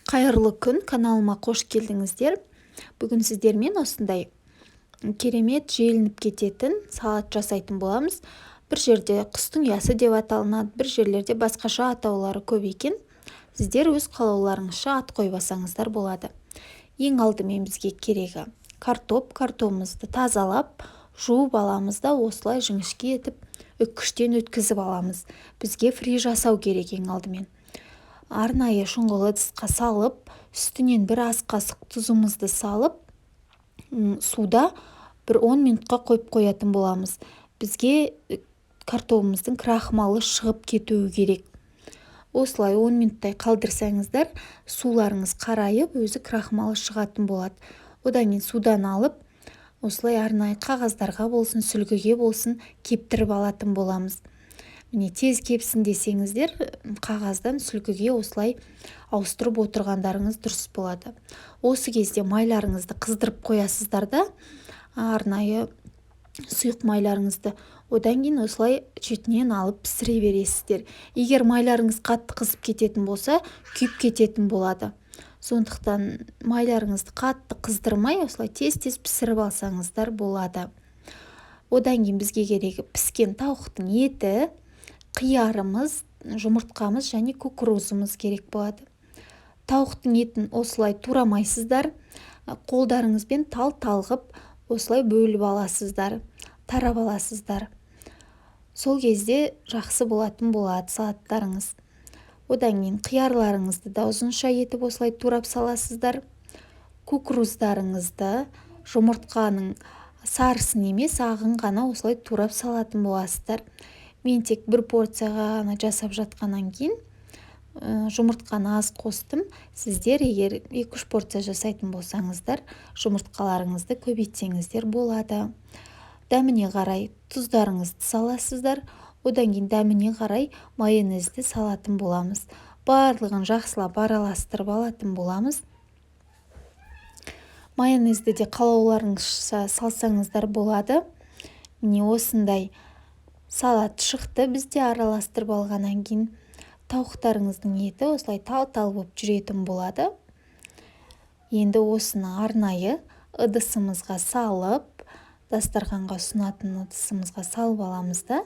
Қайырлы күн, каналыма қош келдіңіздер. Бүгін сіздермен осындай керемет желініп кететін салат жасайтын боламыз. Бір жерде құстың ұясы деп аталынады, бір жерлерде басқаша атаулары көп екен. Сіздер өз қалауларыңызша ат қойып алсаңыздар болады. Ең алдымен бізге керегі картоп. Картопымызды тазалап, жуып аламыз да, осылай жіңішке етіп үккіштен өткізіп аламыз. Бізге фри жасау керек ең алдымен. Арнайы шұңғыл ыдысқа салып, үстінен бір ас қасық тұзымызды салып, суда бір 10 минутқа қойып қоятын боламыз. Бізге картобымыздың крахмалы шығып кетуі керек. Осылай 10 минуттай қалдырсаңыздар, суларыңыз қарайып, өзі крахмалы шығатын болады. Одан кейін судан алып, осылай арнайы қағаздарға болсын, сүлгіге болсын кептіріп алатын боламыз. Міне, тез кепсін десеңіздер, қағаздан сүлгіге осылай ауыстырып отырғандарыңыз дұрыс болады. Осы кезде майларыңызды қыздырып қоясыздар да, арнайы сұйық майларыңызды. Одан кейін осылай шетінен алып пісіре бересіздер. Егер майларыңыз қатты қызып кететін болса, күйіп кететін болады. Сондықтан майларыңызды қатты қыздырмай, осылай тез-тез пісіріп алсаңыздар болады. Одан кейін бізге керегі піскен тауықтың еті, қиярымыз, жұмыртқамыз және кукурузымыз керек болады. Тауықтың етін осылай турамайсыздар, қолдарыңызбен тал-тал қып осылай бөліп аласыздар, тарап аласыздар. Сол кезде жақсы болатын болады салаттарыңыз. Одан кейін қиярларыңызды да ұзынша етіп осылай турап саласыздар. Кукуруздарыңызды жұмыртқаның сарысын емес, ағын ғана осылай турап салатын боласыздар. Мен тек бір порцияға ғана жасап жатқаннан кейін жұмыртқаны аз қостым. Сіздер егер 2-3 порция жасайтын болсаңыздар, жұмыртқаларыңызды көбейтсеңіздер болады. Дәміне қарай тұздарыңызды саласыздар. Одан кейін дәміне қарай майонезді салатын боламыз. Барлығын жақсылап араластырып алатын боламыз. Майонезді де қалауларыңызша салсаңыздар болады. Міне, осындай салат шықты бізде араластырып алғаннан кейін. Тауықтарыңыздың еті осылай тал-тал болып жүретін болады. Енді осыны арнайы ыдысымызға салып, дастарханға ұсынатын ыдысымызға салып аламыз да,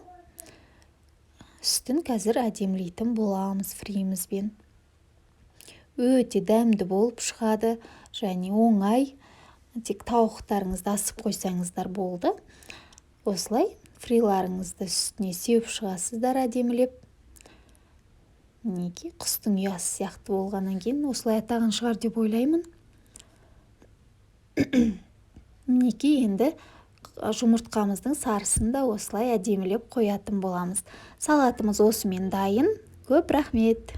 үстін қазір әдемілейтін боламыз фриімізбен. Өте дәмді болып шығады және оңай. Тек тауықтарыңызды асып қойсаңыздар болды. Осылай фриларыңызды үстіне сеуіп шығасыздар әдемілеп. Мінекей, құстың ұясы сияқты болғаннан кейін осылай атаған шығар деп ойлаймын. Мінекей, енді жұмыртқамыздың сарысын да осылай әдемілеп қоятын боламыз. Салатымыз осымен дайын. Көп рахмет.